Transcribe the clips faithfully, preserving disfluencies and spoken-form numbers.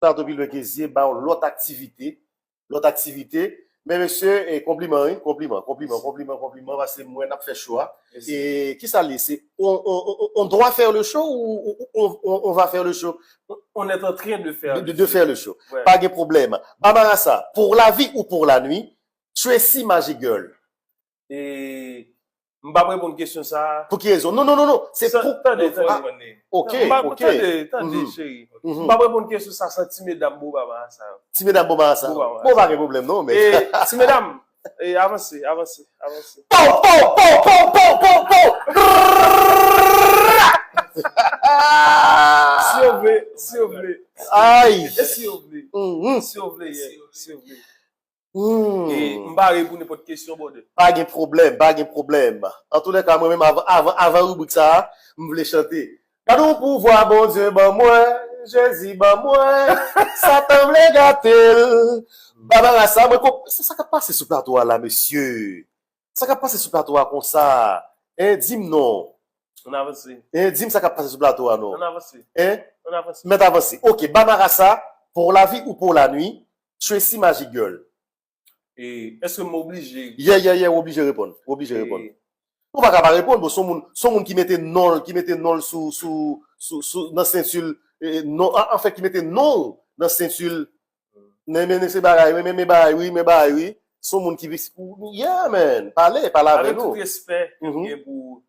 Plato pi lwen ke zye, ba yon lòt aktivite, lòt aktivite. Men mesye, e, konpliman, wi, konpliman, konpliman, konpliman, konpliman, paske mwen n ap fè cho a. E kisa l ye? Se on, on, on, on doit faire le show ou, ou, ou on, on, on va faire le show? On est en train de faire de, de, de faire le show. Pa gen pwoblèm. Ba Marasa, pour la vie ou pour la nuit, Tracy Magic Girl. E m p ap reponn kesyon sa a. Pou ki rezon? Non, non, non, non. Se pou. Tande, tande, ah, tande. Ok, ok. Tande, tande, cheri. M p ap reponn kesyon sa san ti medam bo baba sa yo. Ti medam bo baba sa. Bo baba. Bon, pa gen pwoblèm, non, men. E, ti medam, e, avanse, avanse, avanse. Po, po, po, po, po, po, po. Si yo vle, si yo vle. Ay. E si yo vle. Si yo vle, yeah, si yo vle. Hmm. E m pare pou nenpòt kesyon, brother. Pa gen pwoblèm, pa gen pwoblèm. Antoulèka, mwen menm, avan, avan, avan ribrik sa a, m vle chante. Gad yon pouvwa Bondye ban mwen, Jezi ban mwen, Satan vle gate l. Ba Marasa, mwen konp-, sa, sa k ap pase sou plato a la, mesye? Sa k ap pase sou plato a konsa? Hein, di m non. Ann avanse. Hein, di m sa k ap pase sou plato a non. Ann avanse. Hein? Ann avanse. Mèt avanse. Ok, ba Marasa, pour la vie ou pour la nuit, Tracy Magic Girl. E èske m oblije? Yeah, yeah, yeah, w oblije reponn. W oblije reponn. Ou pa ka pa reponn, bon, se yon moun, se yon moun ki mete non l, ki mete non l sou, sou, sou, sou, nan senti l, e, non, an, anfèt, ki mete non l nan senti l. Men, men, men se bagay, men, men, men bagay, wi, men bagay, wi. Se yon moun ki, yeah, man, pale, pale avè nou. Avèk tout respè ke m gen pou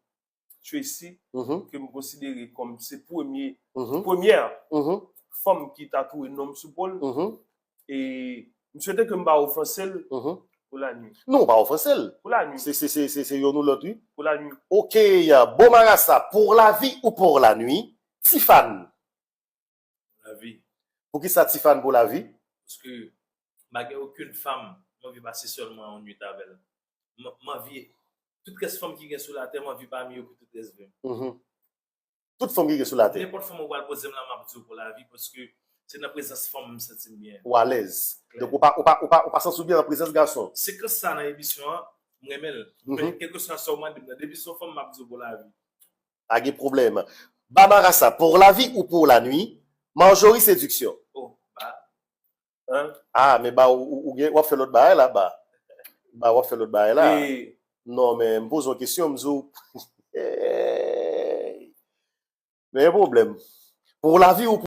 Tracy, ke m konsidere kòm se premye, premyè fanm ki tatouye non m sou po l. E m swete ke m pa ofanse l pou la nuit. Non, ou pa ofanse l. Pou la nuit. Se, se, se, se, se youn ou lòt, wi. Pou la nuit. Ok, bon Marasa, pour la vie ou pour la nuit, Tiffany. Lavi. Poukisa Tiffany pou lavi? Paske m pa gen okenn fanm m anvi pase sèlman yon nuit avè l. M, m anvi tout rès fanm ki gen sou latè, m anvi pami yo pou tout rès vi m. Mhm. Tout fanm ki gen sou latè. Nenpòt fanm ou pral poze m la, m ap di w pou lavi, paske se nan prezans fanm m santi m byen. Ou alèz. Klè. Donk ou pa, ou pa, ou pa, ou pa santi w byen nan prezans gason. Sekans sa nan emisyon an, m renmen l. Mhm. Men kèlkeswa sa w mande m nan, depi se yon fanm, m ap di w pou lavi. Pa gen pwoblèm. Ba Marasa, pour la vie ou pour la nuit, Marjorie Séduction. Oh, ba. Hein? Ah, men ba, ou, ou, ou gen, w ap fè lòt bagay la, ba. Ba, w ap fè lòt bagay la. E non, men m poze yon kesyon, m di w, hey. Men gen pwoblèm. Pour la vie ou